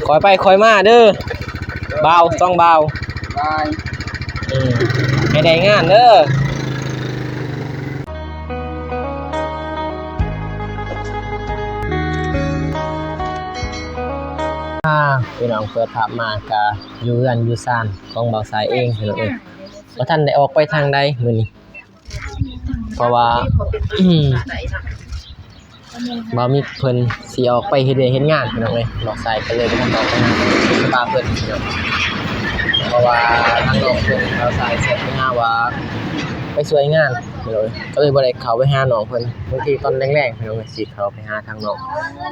ຄ່ອຍໄປຄ່ອຍມາເດີ ບ່າວ ສອງບ່າວ ບາຍ ເອີ ໃຫ້ໄດ້ງານເດີ. ອ່າ ພີ່ນ້ອງ ເປີດພາບມາກະຢູ່ເຮືອນຢູ່ຊານຂອງບ່າວສາຍເອງ ພີ່ນ້ອງເອີຍ. ບໍ່ທັນໄດ້ອອກໄປທາງໃດມື້ນີ້ ເພາະວ່າ ບ່າວມິກເພິ່ນຊິອອກໄປເຮັດວຽກເຮັດງານ ພີ່ນ້ອງເອີຍ. ບ່າວສາຍກໍເລີຍບໍ່ທັນອອກໄປຫາສະບາເພິ່ນ ພີ່ນ້ອງ ເພາະວ່າທາງນ້ອງເພິ່ນ ບ່າວສາຍແຊັດໄປຫາວ່າໄປຊ່ວຍງານ ພີ່ນ້ອງເອີຍ ກໍເລີຍບໍ່ໄດ້ເຂົ້າໄປຫານ້ອງເພິ່ນ. ບາງທີຕອນແລງໆ ພີ່ນ້ອງເອີຍ ຊິເຂົ້າໄປຫາທາງນ້ອງ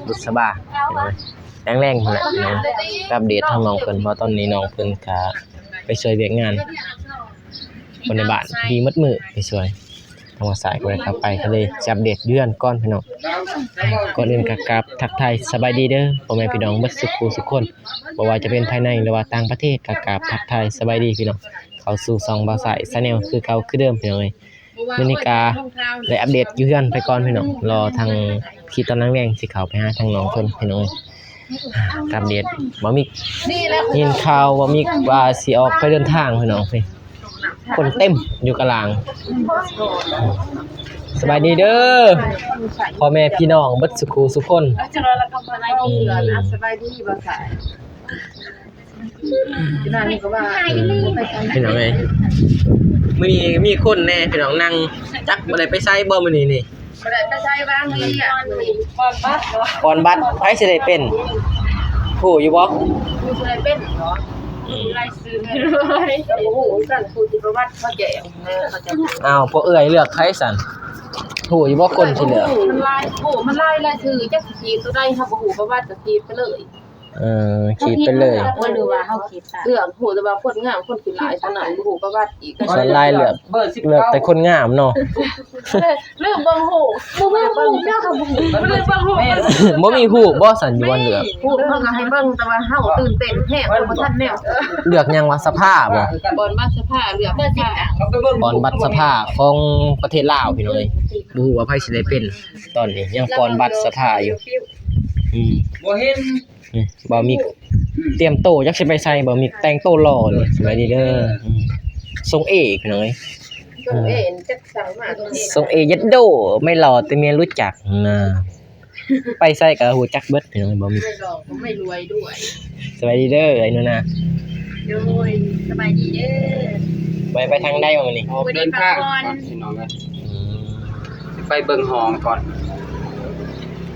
ບຸດສະບາ ພີ່ນ້ອງເອີຍ ແລງໆ ພຸ້ນແຫຼະ ພີ່ນ້ອງ ໄປອັບເດດທາງນ້ອງເພິ່ນ ເພາະຕອນນີ້ນ້ອງເພິ່ນກະໄປຊ່ວຍວຽກງານ ຄົນໃນບ້ານດີໝົດມື້ໄປຊ່ວຍ ທາງບ່າວສາຍກໍໄດ້ເຂົ້າໄປ ກໍເລີຍຊິອັບເດດຢູ່ເຮືອນກ່ອນ ພີ່ນ້ອງ. ກ່ອນອື່ນກໍກາບທັກທາຍສະບາຍດີເດີ ພໍ່ແມ່ພີ່ນ້ອງເບິດສຸຂູສຸຄົນ ບໍ່ວ່າຈະເປັນພາຍໃນ ຫຼືວ່າຕ່າງປະເທດ ກໍກາບທັກທາຍສະບາຍດີ ພີ່ນ້ອງ ເຂົ້າສູ່ຊ່ອງບ່າວສາຍ Channel ຄືເກົ່າຄືເດີມ ພີ່ນ້ອງເອີຍ. ມື້ນີ້ກະໄດ້ອັບເດດຢູ່ເຮືອນໄປກ່ອນ ພີ່ນ້ອງ ລໍທາງຄລິບຕອນແລງໆ ຊິເຂົ້າໄປຫາທາງນ້ອງເພິ່ນ ພີ່ນ້ອງເອີຍ. ອັບເດດ ບ່າວມິກ ຍິນຂ່າວບ່າວມິກວ່າຊິອອກໄປເດີນທາງ ພີ່ນ້ອງ ຄົນເຕັມຢູ່ກະລາງ. ສະບາຍດີເດີ ພໍ່ແມ່ພີ່ນ້ອງເບິດສຸຂູສຸຄົນ. ສະບາຍດີ ສະບາຍດີ ບ່າວສາຍ. ພີ່ນ້ອງເອີຍ ມື້ນີ້ມີຄົນແດ່ ພີ່ນ້ອງ ນັ່ງຈັກບໍ່ໄດ້ໄປໃສບໍ່ມື້ນີ້ນີ້? ບໍ່ໄດ້ໄປໃສ ວາງວຽກ ປ່ອນບັດ ປ່ອນບັດ ໃຜຊິໄດ້ເປັນ ຮູ້ຢູ່ບໍ່? ຜູ້ຊິໄດ້ເປັນເນາະ ອືມ ລາຍຊື່ ກໍບໍ່ຮູ້ຄືກັນ ຜູ້ທີ່ປະຫວັດເຂົາແຈ້ງ ເອີ ເຂົາຈະ ອ້າວ ພວກເອື້ອຍເລືອກໃຜຊັ້ນ? ຮູ້ຢູ່ບໍ່ຄົນທີ່ເລືອກ? ມັນຫຼາຍ ໂອ້ ມັນຫຼາຍລາຍຊື່ ຈັກຊິຖີບຕົວໃດ ເຮົາບໍ່ຮູ້ປະຫວັດ ກໍຖີບໄປເລີຍ. ເອີ ຂີດໄປເລີຍ ບໍ່ ຫຼືວ່າເຮົາຂີດ ເລືອກຮູ້ແຕ່ວ່າຄົນງາມ ຄົນຂີ້ຫຼ້າຍ ສ່ວນຫຼາຍບໍ່ຮູ້ປະຫວັດອີກ ສ່ວນຫຼາຍເລືອກ ເລືອກແຕ່ຄົນງາມເນາະ. ເລືອກເບິ່ງຮູບ ບໍ່ມີຮູບເນາະ ບໍ່ມີຮູບ ບໍ່ມີຮູບບໍ່ຊັ້ນ ຢູ່ບ່ອນເລືອກ? ຮູບເຂົາກໍໃຫ້ເບິ່ງ ແຕ່ວ່າເຮົາຕື່ນເຕັ້ນແຮງ ເຮົາບໍ່ທັນແນວ. ເລືອກຫຍັງວະ ສະພາບໍ່? ປ່ອນບັດສະພາ ເລືອກສະພາ ປ່ອນບັດສະພາຂອງປະເທດລາວ ພີ່ນ້ອງເອີຍ. ບໍ່ຮູ້ວ່າໃຜຊິໄດ້ເປັນ ຕອນນີ້ຍັງປ່ອນບັດສະພາຢູ່. ອືມ ບໍ່ເຫັນ ນີ້ ບ່າວມິກ ອືມ ຕຽມໂຕ ຈັກຊິໄປໃສ ບ່າວມິກແຕ່ງໂຕຫຼໍ່ເລີຍ. ສະບາຍດີເດີ ອືມ ຊົງເອ ພີ່ນ້ອງເອີຍ ຊົງເອ ຈັກສັ່ງມາ ຊົງເອ ເຢັດໂດ ໄມ່ຫຼໍ່ແຕ່ເມຍຮູ້ຈັກນະ ໄປໃສກໍຮູ້ຈັກເບິດ ພີ່ນ້ອງເອີຍ ບ່າວມິກ ໄມ່ຫຼໍ່ກໍໄມ່ລວຍດ້ວຍ. ສະບາຍດີເດີ ໄອ້ໜູນາ ໂດຍ ສະບາຍດີເດີ. ໄປ ໄປທາງໃດວະມື້ນີ້? ອອກເດີນທາງກ່ອນ ພີ່ນ້ອງເອີຍ ອືມ ໄປເບິ່ງຫ້ອງກ່ອນ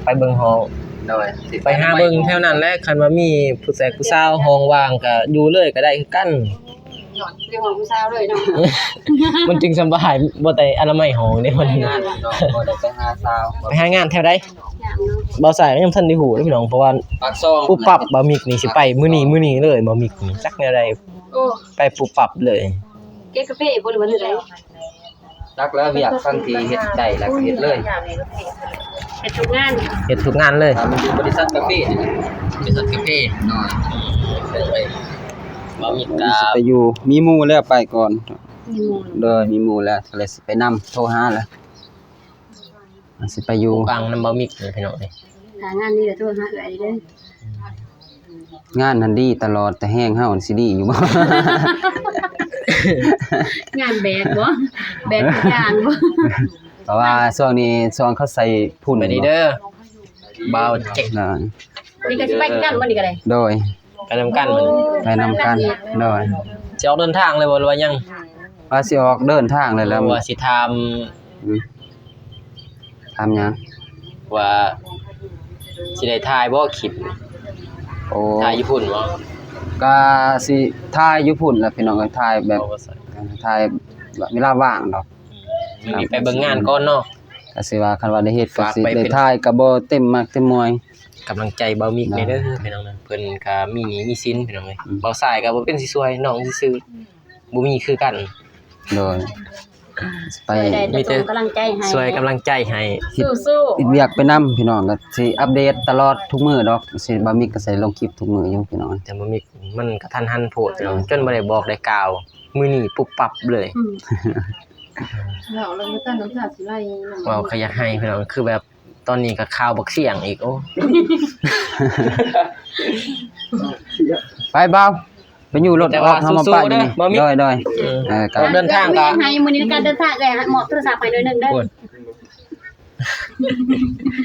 ໄປເບິ່ງຫ້ອງ ໂດຍ ໄປຫາເບິ່ງແຖວນັ້ນແຫຼະ ຄັນວ່າມີຜູ້ແຊກຜູ້ສາວຫ້ອງວ່າງກໍຢູ່ເລີຍກໍໄດ້ຄືກັນ ຢູ່ຫ້ອງຜູ້ສາວເລີຍເນາະ ມັນຈຶ່ງສະບາຍ ບໍ່ໄດ້ອະນາໄມຫ້ອງເດ້ ມັນ ບໍ່ໄດ້ໄປຫາສາວ ໄປຫາງານແຖວໃດ? ບ່າວສາຍກໍຍັງບໍ່ທັນໄດ້ຮູ້ເດ້ພີ່ນ້ອງ ເພາະວ່າ ປາກຊ່ອງ ປຸບປັບ ບ່າວມິກນີ້ຊິໄປມື້ນີ້ ມື້ນີ້ເລີຍ ບ່າວມິກນີ້ ຈັກແນວໃດ ໂອ້ ໄປປຸບປັບເລີຍ. ເກັບກາເຟບໍ່ ຫຼືວ່າແນວໃດ? ຈັກແລ້ວ ວຽກທັງທີ່ເຮັດໄດ້ແລ້ວກໍເຮັດເລີຍ ເຮັດທຸກງານ ເຮັດທຸກງານເລີຍ. ຖ້າມັນຢູ່ບໍລິສັດກາເຟນີ້ ບໍລິສັດກາເຟ ໂດຍ ບໍ່ມີກາ ຊິໄປຢູ່ ມີໝູ່ແລ້ວໄປກ່ອນ ມີໝູ່ ໂດຍ ມີໝູ່ແລ້ວ ກໍເລີຍຊິໄປນຳ ໂທຫາແລ້ວ ຊິໄປຢູ່ ກາງນຳບ່າວມິກນີ້ ພີ່ນ້ອງເອີຍ. ຖ້າງານດີກໍໂທຫາເອື້ອຍເດີ. ງານຫັ້ນດີຕະຫຼອດ ແຕ່ແຮງເຮົາຊິດີຢູ່ບໍ່? ງານແບກບໍ່? ແບກທຸກຢ່າງບໍ່? ເພາະວ່າຊ່ວງນີ້ ຊ່ວງເຂົາໃສ່ຝຸ່ນ ໄປດີເດີ ບ່າວເຈັກ ນີ້ກໍຊິໄປນຳກັນບໍ່ນີ້ກໍໄດ້? ໂດຍ ໄປນຳກັນ ໄປນຳກັນ ໂດຍ. ຊິອອກເດີນທາງເລີຍບໍ່ ຫຼືວ່າຍັງ? ວ່າຊິອອກເດີນທາງເລີຍແລ້ວ ວ່າຊິຖາມ ອືມ ຖາມຫຍັງ? ວ່າຊິໄດ້ຖ່າຍບໍ່ຄລິບ? ໂອ້ ຖ່າຍຢູ່ພຸ້ນບໍ່? ກະຊິຖ່າຍຢູ່ພຸ້ນແຫຼະພີ່ນ້ອງເອີຍ ຖ່າຍແບບ ເອີ ຖ່າຍເວລາວ່າງດອກ. ອືມ ໄປເບິ່ງງານກ່ອນເນາະ ກະຊິວ່າຄັນວ່າໄດ້ເຮັດກະຊິໄດ້ຖ່າຍ ກະບໍ່ເຕັມໝາກເຕັມໝອຍ. ກຳລັງໃຈບ່າວມິກແດ່ເດີ ພີ່ນ້ອງເດີ ເພິ່ນກະມີໜີ້ມີສິນ ພີ່ນ້ອງເອີຍ. ອືມ ບ່າວສາຍກະບໍ່ເປັນຊິຊ່ວຍ ນ້ອງຊື່ໆ ບໍ່ມີຄືກັນ ໂດຍ. ໄປ ມີແຕ່ ກຳລັງໃຈໃຫ້ ຊ່ວຍກຳລັງໃຈໃຫ້ ເຮັດ ເຮັດວຽກໄປນຳພີ່ນ້ອງ ກໍຊິອັບເດດຕະຫຼອດທຸກມື້ດອກ ຊິ ບ່າວມິກກໍຊິລົງຄລິບທຸກມື້ຢູ່ພີ່ນ້ອງ. ແຕ່ບ່າວມິກມັນກະທັນຫັນໂພດພີ່ນ້ອງ ຈົນບໍ່ໄດ້ບອກໄດ້ກ່າວ ມື້ນີ້ປຸບປັບເລີຍ. ອືມ ເວົ້າແລ້ວນ້ຳຕາ ນ້ຳຕາຊິໄຫຼ ເວົ້າກໍຢາກໄຫ້ພີ່ນ້ອງ ຄືແບບ ຕອນນີ້ກໍຂ່າວບັກສ່ຽງອີກ ໂອ້ ໄປບ່າວ ໄປຢູ່ລົດ ແຕ່ວ່າ ອອກເຮົາມາປະຢູ່ນີ້ ສູ້ໆເດີ ບໍ່ມີ ໂດຍໆ ເອີ ເອີ ກໍອອກເດີນທາງກໍ ໃຫ້ມື້ນີ້ການເດີນທາງ ເອື້ອຍມອບໂທລະສັບໃຫ້ໜ້ອຍໜຶ່ງເດີ ໂອ້ຍ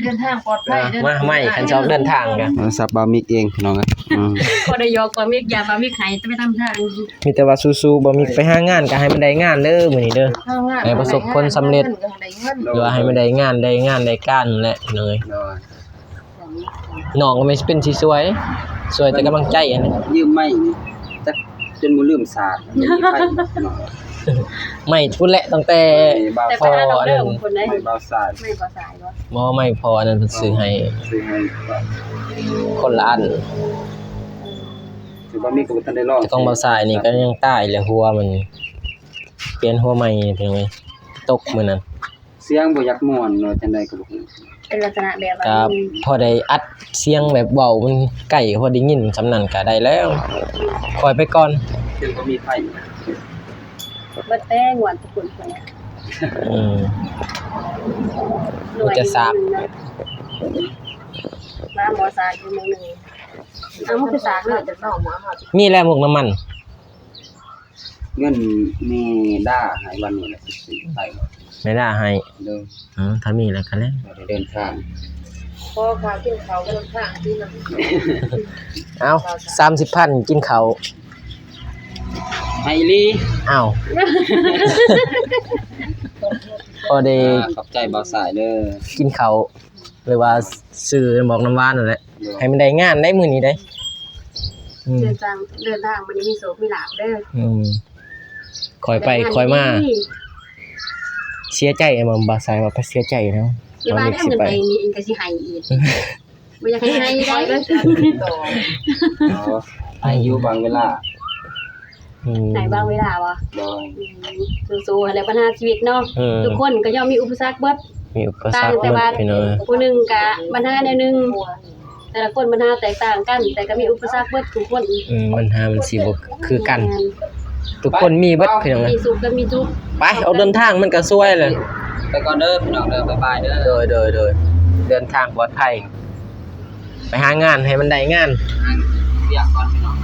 ເດີນທາງປອດໄພເດີ ມາໃໝ່ ຄັນຊິອອກເດີນທາງກໍ ໂທລະສັບບ່າວມິກເອງ ພີ່ນ້ອງເອີຍ ອືມ ພໍໄດ້ຢອກບ່າວມິກ ຢ້ານບ່າວມິກໃຫ້ ຈະໄປນຳທາງ ມີແຕ່ວ່າສູ້ໆ ບ່າວມິກໄປຫາງານກໍໃຫ້ມັນໄດ້ງານເດີມື້ນີ້ເດີ ໃຫ້ປະສົບຜົນສຳເລັດ ຫຼືວ່າໃຫ້ມັນໄດ້ງານ ໄດ້ງານໄດ້ການແຫຼະ ພີ່ນ້ອງເອີຍ ໂດຍ ນ້ອງກໍແມ່ນຊິເປັນຊິຊ່ວຍ ຊ່ວຍແຕ່ກຳລັງໃຈຫັ້ນແຫຼະ ຢືມໄມ້ນີ້ ຈັກຈົນບໍ່ລືມສາກ ໄມ້ພຸ້ນແຫຼະ ຕັ້ງແຕ່ພໍ່ອັນນັ້ນ ໄມ້ບ່າວສາຍ ບໍ່ ໄມ້ພໍ່ອັນນັ້ນເພິ່ນຊື້ໃຫ້ ຊື້ໃຫ້ຄົນລະອັນ ຄືບໍ່ມີກໍບໍ່ທັນໄດ້ລອງ ແຕ່ຂອງບ່າວສາຍນີ້ກໍຍັງຕາຍແລ້ວ ຫົວມັນ ປ່ຽນຫົວໃໝ່ ເປັນຫຍັງ ຕົກມື້ນັ້ນ ສຽງບໍ່ຢາກມ່ວນເນາະ ຈັ່ງໃດກໍບໍ່ຮູ້ ເປັນລັກສະນະແບບວ່າ ກໍພໍໄດ້ອັດສຽງແບບເວົ້າມັນໃກ້ ພໍໄດ້ຍິນສ່ຳນັ້ນກໍໄດ້ແລ້ວ ຄ່ອຍໄປກ່ອນ ຄືບໍ່ມີໄຟ ເບິດແຕ່ງວນທຸກຄົນ ອືມ ມີແຕ່ສາກ ມາໝໍສາກຢູ່ມື້ໜຶ່ງ ເອົາ ມັນຄືສາກເລີຍ ມີແລ້ວໝົກນ້ຳມັນ ເງິນແມ່ດາໃຫ້ວັນນີ້ແຫຼະ ຊິຊື້ໄປ ແມ່ດາໃຫ້ ໂດຍ ເອີ ຖ້າມີແລ້ວກໍແລ້ວ ເດີນທາງ ຂໍຄ່າກິນເຂົ້າເດີນທາງທີ່ນຳ ເອົາ ສາມສິບພັນກິນເຂົ້າ ໃຫ້ອີ່ຫຼີ ອ້າວ ພໍໄດ້ ອ່າ ຂອບໃຈບ່າວສາຍເດີ ກິນເຂົ້າ ຫຼືວ່າຊື້ໝອກນ້ຳຫວານນັ້ນແຫຼະ ໂດຍ ໃຫ້ມັນໄດ້ງານໄດ໋ມື້ນີ້ໄດ໋ ອືມ ເດີນທາງ ເດີນທາງມື້ນີ້ມີໂຊກມີລາບເດີ ອືມ ຄ່ອຍໄປຄ່ອຍມາ ເສຍໃຈບໍ່ ບ່າວສາຍວ່າໄປເສຍໃຈແລ້ວ ຢ່າວ່າເດ້ ມັນໄປນີ້ກໍຊິໃຫ້ອີກ ບໍ່ຢາກໃຫ້ໃຫ້ໄດ້ ໃຫ້ຢູ່ບາງເວລາ ອືມ ໃຫ້ບາງເວລາບໍ່ ໂດຍ ອືມ ສູ້ໆ ຫັ້ນແຫຼະບັນຫາຊີວິດເນາະ ເອີ ທຸກຄົນກໍຍ່ອມມີອຸປະສັກເບິດ ມີອຸປະສັກເບິດ ຕ່າງແຕ່ວ່າ ພີ່ນ້ອງ ຜູ້ໜຶ່ງກະບັນຫາແນວໜຶ່ງ ແຕ່ລະຄົນບັນຫາແຕກຕ່າງກັນ ແຕ່ກໍມີອຸປະສັກເບິດທຸກຄົນ ອືມ ບັນຫາມັນຊິບໍ່ຄືກັນ ແມ່ນ ທຸກຄົນມີເບິດ ພີ່ນ້ອງເອີຍ ມີສຸກກໍມີທຸກ ໄປ ອອກເດີນທາງມັນກໍສວຍແຫຼະ ໄປກ່ອນເດີພີ່ນ້ອງເດີ ບາຍບາຍເດີ ໂດຍ ໂດຍ ໂດຍ ເດີນທາງປອດໄພ ໄປຫາງານໃຫ້ມັນໄດ້ງານ ຫາວຽກກ່ອນພີ່ນ້ອງ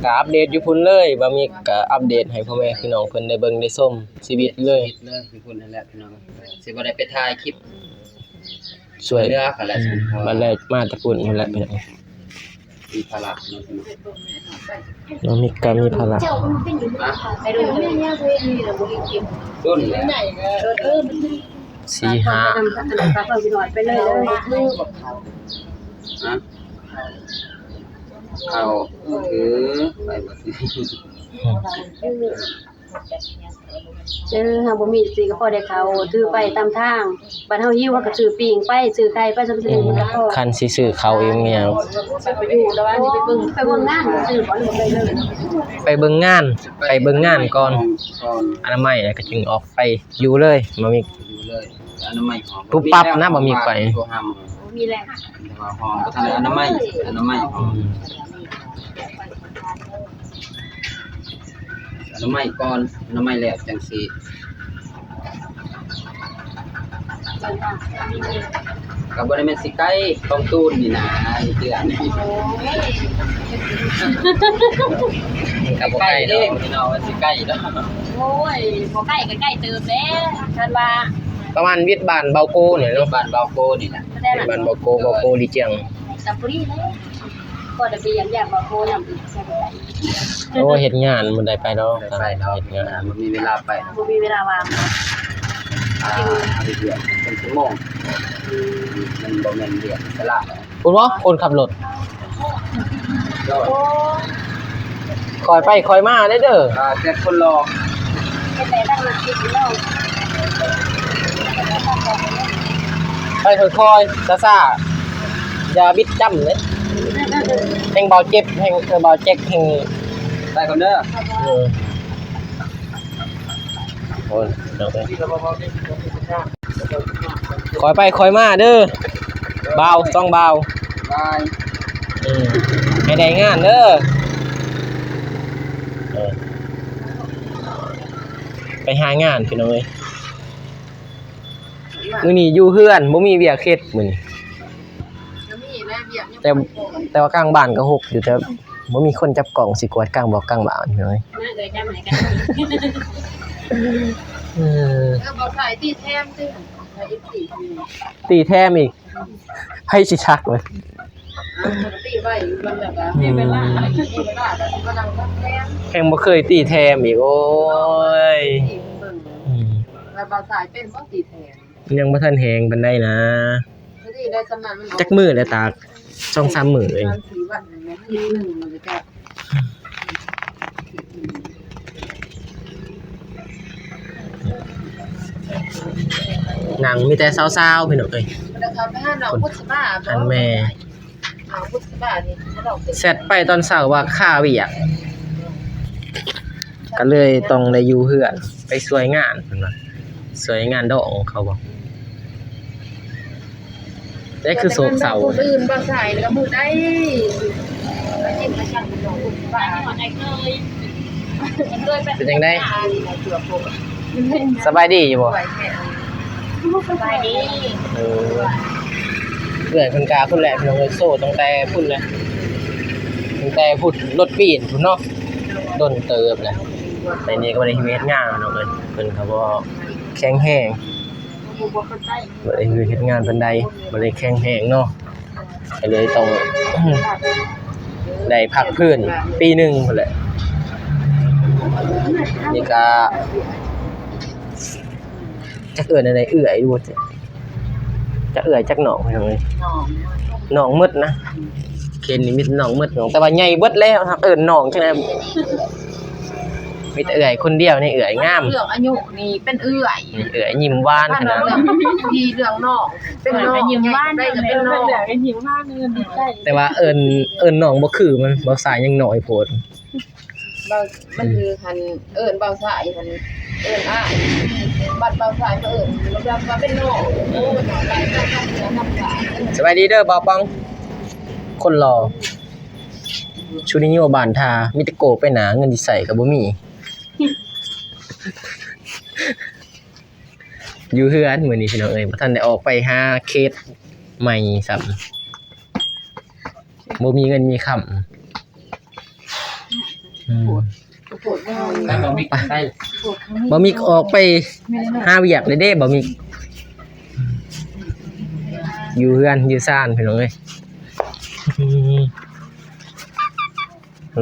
ກໍອັບເດດຢູ່ພຸ້ນເລີຍ ບ່າວມິກກໍອັບເດດໃຫ້ພໍ່ແມ່ພີ່ນ້ອງເພິ່ນໄດ້ເບິ່ງໄດ້ຊົມຊີວິດເລີຍ ຊີວິດເລີຍຢູ່ພຸ້ນນັ້ນແຫຼະພີ່ນ້ອງ ຊິບໍ່ໄດ້ໄປຖ່າຍຄລິບ ຊ່ວຍເຫຼືອກັນແຫຼະ ບັດແລກມາແຕ່ພຸ້ນພຸ້ນແຫຼະ ພີ່ນ້ອງ ມີພາລະເນາະ ນ້ອງມິກກໍມີພາລະ ຮະ ລຸ້ນແຫຼະ ສີ່ຫ້າ ໄປເລີຍ ຮະ ເຂົ້າ ຖື ໄປບໍ່ຖື ເອີ ເຮົາບໍ່ມີ ຊິກໍພໍໄດ້ເຂົ້າ ຖືໄປຕາມທາງ ບັດເຮົາຫິວ ເຮົາກໍຊື້ປີ້ງໄປ ຊື້ໄຂ່ໄປ ສ່ຳນີ້ມັນກໍພໍ ຄັນຊິຊື້ເຂົ້າອີກແມ່ນຫຍັງ ໄປເບິ່ງ ໄປເບິ່ງງານ ຊື້ບໍ່ໄດ້ເລີຍ ໄປເບິ່ງງານ ໄປເບິ່ງງານກ່ອນ ອະນາໄມ ແລ້ວກໍຈຶ່ງອອກໄປຢູ່ເລີຍ ບໍ່ມີ ຢູ່ເລີຍ ອະນາໄມ ປຸບປັບນະ ບໍ່ມີໄປ ມີແລ້ວ ແຕ່ວ່າຫ້ອງບໍ່ທັນໄດ້ອະນາໄມ ອະນາໄມ ອືມ ອະນາໄມກ່ອນ ອະນາໄມແລ້ວຈັ່ງຊິ ກໍບໍ່ໄດ້ແມ່ນຊິໃກ້ ຂອງຕູນນີ້ນາ ເດືອນ ກໍບໍ່ໃກ້ດອກ ພີ່ນ້ອງ ມັນຊິໃກ້ດອກ ໂອ້ຍ ບໍ່ໃກ້ກໍໃກ້ເຕີບແຫຼະ ຄັນວ່າ ປະມານວິດບ້ານເບົາໂກນີ້ເນາະ ບ້ານເບົາໂກນີ້ແຫຼະ ແຕ່ບ້ານເບົາໂກ ເບົາໂກລີຈຽງ ກໍພໍດີແຫຼະ ພໍໄດ້ໄປຢ້ຽມຢາມເບົາໂກນຳອີກ ໂອ້ ເຮັດງານບໍ່ໄດ້ໄປດອກ ບໍ່ໄດ້ໄປດອກ ເຮັດງານ ບໍ່ມີເວລາໄປ ບໍ່ມີເວລາວ່າງ ອ່າ ເຮັດວຽກເປັນຊົ່ວໂມງ ອືມ ມັນບໍ່ແມ່ນວຽກອິດສະຫຼະ ພຸ້ນບໍ່ ຄົນຂັບລົດ ໂອ້ຍ ຄ່ອຍໄປຄ່ອຍມາເດີ ອ່າ ແຕ່ຄົນຫຼໍ່ ເຮັດໄດ້ຕັ້ງນານ ໄປຄ່ອຍໆ ຊ້າໆ ຢ່າບິດຈ້ຳເດ້ ແຮ່ງເບົາເຈັບ ແຮ່ງເບົາເຈັກ ແຮ່ງ ໄປກ່ອນເດີ ເອີ ໂອ້ຍ ຄ່ອຍໄປຄ່ອຍມາເດີ ບ່າວ ສອງບ່າວ ບາຍ ເອີ ໃຫ້ໄດ້ງານເດີ ເອີ ໄປຫາງານ ພີ່ນ້ອງເອີຍ. ມື້ນີ້ຢູ່ເຮືອນ ບໍ່ມີວຽກເຮັດມື້ນີ້. ກໍມີແຫຼະວຽກ ແຕ່ ແຕ່ວ່າກາງບ້ານກໍຮົກຢູ່ ແຕ່ບໍ່ມີຄົນຈັບກ້ອງຊິກວາດກາງບອກກາງບ້ານເລີຍ. ເອີ ເອີ ບໍ່ໃສ່ ຕີແຖມຕິ ໃສ່ອີກ ຕີແຖມອີກ ໃຜຊິຊັກເລີຍ. ອ່າ ປະກະຕິໄວ້ຢູ່ ມັນແບບວ່າ ອືມ ມີເວລາ ມີເວລາກໍຊິມານັ່ງແຖມ ແຮງບໍ່ເຄີຍຕີແຖມອີກ ໂອ້ຍ ຕີເບິ່ງ. ອືມ ແລ້ວບ່າວຊາຍເປັນບໍ່ຕີແຖມ? ຍັງບໍ່ທັນແຮງປານໃດນະ. ພໍດີໄດ້ສ່ຳນັ້ນມັນ ຈັກມື້ແລ້ວຕາກ ສອງສາມມື້ເອງ ສາມສີ່ວັນນີ້ແຫຼະ ອືມ ນັ່ງມີແຕ່ສາວໆ ພີ່ນ້ອງເອີຍ. ບໍ່ໄດ້ເຂົ້າໄປຫານ້ອງບຸດສະບາ ອັນແມ່ ນ້ອງບຸດສະບານີ້ ແຊັດໄປຕອນເຊົ້າວ່າຄາວຽກ ກໍເລີຍຕ້ອງໄດ້ຢູ່ເຮືອນ ໄປຊ່ວຍງານ ເພິ່ນວ່າ ຊ່ວຍງານດອງເຂົາບໍ ແຕ່ຄືໂສກເສົ້າ. ຄົນອື່ນບໍ່ໃສ່ລະມື້ໃດ ໄປກິນໄປສັງນ້ອງບຸດສະບາ ເປັນຈັ່ງໃດ? ສະບາຍດີຢູ່ບໍ່? ສະບາຍດີ. ເອີ ເອື້ອຍເພິ່ນກະພຸ້ນແຫຼະ ພີ່ນ້ອງເອີຍ ໂຊຕັ້ງແຕ່ພຸ້ນແຫຼະ ຕັ້ງແຕ່ພຸ້ນ ລົດປີ້ນພຸ້ນເນາະ ດົນເຕີບແຫຼະ. ໄປນີ້ກໍບໍ່ໄດ້ເຮັດງານພີ່ນ້ອງເອີຍ ເພິ່ນກໍບໍ່ແຂງແຮງ ບໍ່ໄດ້ເຮັດງານປານໃດ ບໍ່ໄດ້ແຂງແຮງເນາະ. ກໍເລີຍຕ້ອງໄດ້ພັກພື້ນປີໜຶ່ງພຸ້ນແຫຼະ. ນີ້ກະ ຈັກເອີ້ນອັນໃດ ເອື້ອຍຢູ່ ຈັກເອື້ອຍຈັກນ້ອງພີ່ນ້ອງເອີຍ ນ້ອງໝົດນະ. ເຂດນີ້ມີແຕ່ນ້ອງໝົດ ແຕ່ວ່າໃຫຍ່ເບິດແລ້ວ ຫາກເອີ້ນນ້ອງຈັ່ງໃດ. ມີແຕ່ເອື້ອຍຄົນດຽວນີ້ ເອື້ອຍງາມ ເລື່ອງອາຍຸນີ້ເປັນເອື້ອຍ ເອື້ອຍຍິ້ມຫວານຂະໜາດ ດີເລື່ອງນ້ອງເປັນນ້ອງ ຍິ້ມຫວານ ໃຫຍ່ປານໃດກໍເປັນນ້ອງ ເປັນເອື້ອຍກໍຍິ້ມຫວານ ດີໃຈ. ແຕ່ວ່າເອີ້ນ ເອີ້ນນ້ອງບໍ່ຄື ມັນ ບ່າວຊາຍຍັງນ້ອຍໂພດ. ມັນຄືຫັ້ນ ເອີ້ນບ່າວຊາຍຫັ້ນ ເອີ້ນອ້າຍ ບັດບ່າວຊາຍມາເອີ້ນ ແບບວ່າເປັນນ້ອງ. ໂອ້ຍ ນ້ອງຫຼາຍ ສະບາຍດີເດີບ່າວປອງ ຄົນຫຼໍ່. ຊູນິໂຍບ້ານທ່າ ມີແຕ່ໂກໄປໜ້າ ເງິນຊິໃຊ້ກໍບໍ່ມີ. ຢູ່ເຮືອນມື້ນີ້ພີ່ນ້ອງເອີຍ ບໍ່ທັນໄດ້ອອກໄປຫາເຂດໃໝ່ຊ້ຳ ບໍ່ມີເງິນມີຄຳ. ອືມ ບໍ່ມີ ບໍ່ມີອອກໄປຫາວຽກເລີຍເດ້ ບໍ່ມີ ຢູ່ເຮືອນຢູ່ຊານພີ່ນ້ອງເອີຍ. ອືມ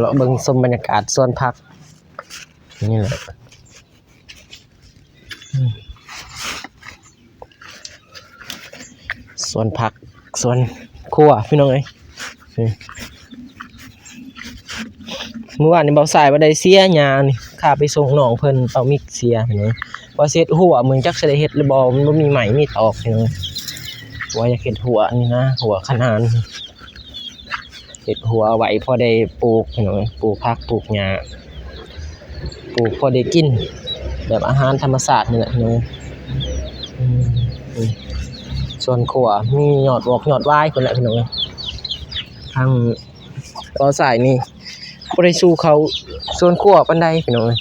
ເລາະເບິ່ງຊົມບັນຍາກາດສວນຜັກນີ້ແຫຼະ ອືມ ສວນຜັກ ສວນຄົວພີ່ນ້ອງເອີຍ. ນີ້ ມື້ວານນີ້ບ່າວຊາຍວ່າໄດ້ເສຍຫຍ້ານີ້ ຂ້າໄປສົ່ງນ້ອງເພິ່ນ ເອົາມິກເສຍພີ່ນ້ອງ ວ່າຊິເຮັດຮົ້ວ ມື້ຈັກຊິໄດ້ເຮັດຫຼືບໍ່ ມັນບໍ່ມີໄມ້ມີຕອກພີ່ນ້ອງ. ວ່າຢາກເຮັດຮົ້ວນີ້ນະ ຮົ້ວຂະໜານ ເຮັດຮົ້ວໄວ້ພໍໄດ້ປູກພີ່ນ້ອງ ປູກຜັກປູກຫຍ້າ ປູກພໍໄດ້ກິນ ແບບອາຫານທຳມະຊາດນີ້ແຫຼະພີ່ນ້ອງ. ອືມ ອືມ ສວນຄົວມີຍອດວອກຍອດວາຍພຸ້ນແຫຼະພີ່ນ້ອງ. ທາງບ່າວຊາຍນີ້ບໍ່ໄດ້ສູ້ເຂົ້າສວນຄົວປານໃດພີ່ນ້ອງເອີຍ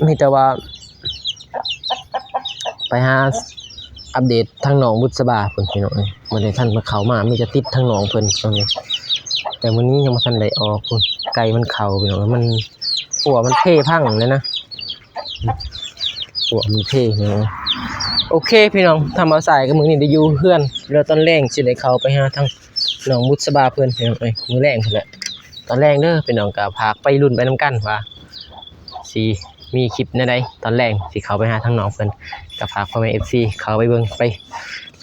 ມີແຕ່ວ່າ ໄປຫາອັບເດດທາງນ້ອງບຸດສະບາພຸ້ນພີ່ນ້ອງເອີຍ ບໍ່ໄດ້ທັນມາເຂົ້າມາ ມີແຕ່ຕິດທາງນ້ອງເພິ່ນຊ່ວງນີ້. ແຕ່ມື້ນີ້ຍັງບໍ່ທັນໄດ້ອອກພຸ້ນ ໄກ່ມັນເຂົ້າພີ່ນ້ອງເອີຍ ມັນ ຂົວມັນເພພັງແລ້ວນະ ຂົວມັນເພພີ່ນ້ອງ. ໂອເຄພີ່ນ້ອງ ທາງບ່າວຊາຍກັບມື້ນີ້ໄດ້ຢູ່ເຮືອນ ແລ້ວຕອນແລງຊິໄດ້ເຂົ້າໄປຫາທາງນ້ອງບຸດສະບາເພິ່ນພີ່ນ້ອງເອີຍ ມື້ແລງພຸ້ນແຫຼະ. ຕອນແລງເດີພີ່ນ້ອງ ກໍຝາກໄປລຸ້ນໄປນຳກັນວ່າ ຊິມີຄລິບແນວໃດ ຕອນແລງຊິເຂົ້າໄປຫາທາງນ້ອງເພິ່ນ ກໍຝາກພໍ່ແມ່ເອັຟຊີເຂົ້າໄປເບິ່ງໄປ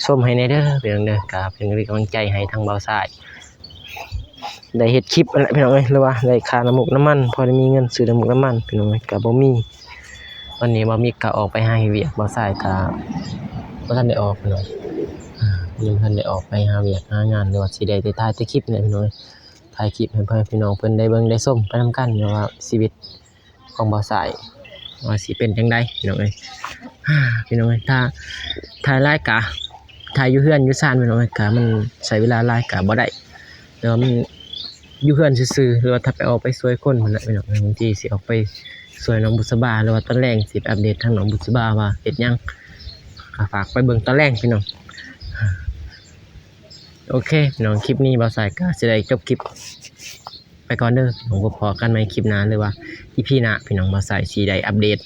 ຊົມໃຫ້ແດ່ເດີພີ່ນ້ອງເດີ. ກໍເປັນກຳລັງໃຈໃຫ້ທາງບ່າວຊາຍ ໄດ້ເຮັດຄລິບນັ້ນແຫຼະພີ່ນ້ອງເອີຍ ຫຼືວ່າໄດ້ຄ່ານ້ຳມູກນ້ຳມັນ ພໍໄດ້ມີເງິນຊື້ນ້ຳມູກນ້ຳມັນພີ່ນ້ອງເອີຍ ກໍບໍ່ມີ. ຕອນນີ້ບ່າວມິກກໍອອກໄປຫາເຮັດວຽກ ບ່າວຊາຍກໍບໍ່ທັນໄດ້ອອກພີ່ນ້ອງ ອ່າ ຍັງບໍ່ທັນໄດ້ອອກໄປຫາວຽກຫາງານ ຫຼືວ່າຊິໄດ້ແຕ່ຖ່າຍແຕ່ຄລິບນີ້ແຫຼະພີ່ນ້ອງເອີຍ. ຖ່າຍຄລິບໃຫ້ພໍ່ແມ່ພີ່ນ້ອງເພິ່ນໄດ້ເບິ່ງໄດ້ຊົມໄປນຳກັນ ວ່າຊີວິດຂອງບ່າວຊາຍວ່າຊິເປັນຈັ່ງໃດພີ່ນ້ອງເອີຍ. ພີ່ນ້ອງເອີຍ ຖ້າຖ່າຍຫຼາຍກະ ຖ່າຍຢູ່ເຮືອນຢູ່ຊານພີ່ນ້ອງເອີຍ ກະມັນໃຊ້ເວລາຫຼາຍກະບໍ່ໄດ້ ແຕ່ວ່າມັນຢູ່ເຮືອນຊື່ໆ ຫຼືວ່າຖ້າໄປອອກໄປຊ່ວຍຄົນພຸ້ນແຫຼະພີ່ນ້ອງເອີຍ. ບາງທີຊິອອກໄປຊ່ວຍນ້ອງບຸດສະບາ ຫຼືວ່າຕອນແລງຊິໄປອັບເດດທາງນ້ອງບຸດສະບາວ່າເຮັດຫຍັງ ກໍຝາກໄປເບິ່ງຕອນແລງພີ່ນ້ອງ. ໂອເຄພີ່ນ້ອງ ຄລິບນີ້ບ່າວສາຍກໍຊິໄດ້ຈົບຄລິບໄປກ່ອນເດີພີ່ນ້ອງ. ພົບພໍ້ກັນໃໝ່ຄລິບໜ້າ ຫຼືວ່າອີພີໜ້າພີ່ນ້ອງ. ບ່າວສາຍຊິໄດ້ອັບເດດ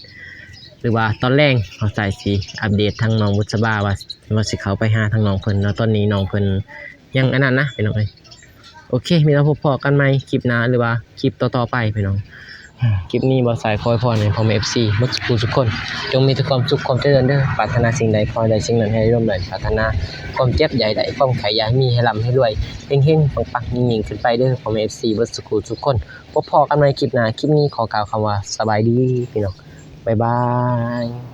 ຫຼືວ່າຕອນແລງບ່າວສາຍຊິອັບເດດທາງນ້ອງບຸດສະບາວ່າ ວ່າຊິເຂົ້າໄປຫາທາງນ້ອງເພິ່ນເນາະ. ຕອນນີ້ນ້ອງເພິ່ນຍັງອັນນັ້ນນະພີ່ນ້ອງເອີຍ. ໂອເຄ ມີແຕ່ພົບພໍ້ກັນໃໝ່ຄລິບໜ້າ ຫຼືວ່າຄລິບຕໍ່ໆໄປພີ່ນ້ອງ. ຄລິບນີ້ບ່າວສາຍຂໍອວຍພອນໃຫ້ພໍ່ແມ່ເອັຟຊີເບິດສູ່ຜູ້ສູ່ຄົນ ຈົ່ງມີແຕ່ຄວາມສຸກຄວາມຈະເລີນເດີ. ປາດຖະໜາສິ່ງໃດຂໍໃຫ້ໄດ້ສິ່ງນັ້ນ ໃຫ້ໄດ້ລົມໄດ້ປາດຖະໜາ. ຄວາມເຈັບຢ່າໃຫ້ໄດ້ ຄວາມໄຂ້ຢ່າໃຫ້ມີ ໃຫ້ລ່ຳໃຫ້ລວຍ ເຮັງໆ ປັງໆ ຍິ່ງໆຂຶ້ນໄປເດີພໍ່ແມ່ເອັຟຊີເບິດສູ່ຜູ້ສູ່ຄົນ. ພົບພໍ້ກັນໃໝ່ຄລິບໜ້າ ຄລິບນີ້ຂໍກ່າວຄຳວ່າສະບາຍດີພີ່ນ້ອງ. ບາຍບາຍ.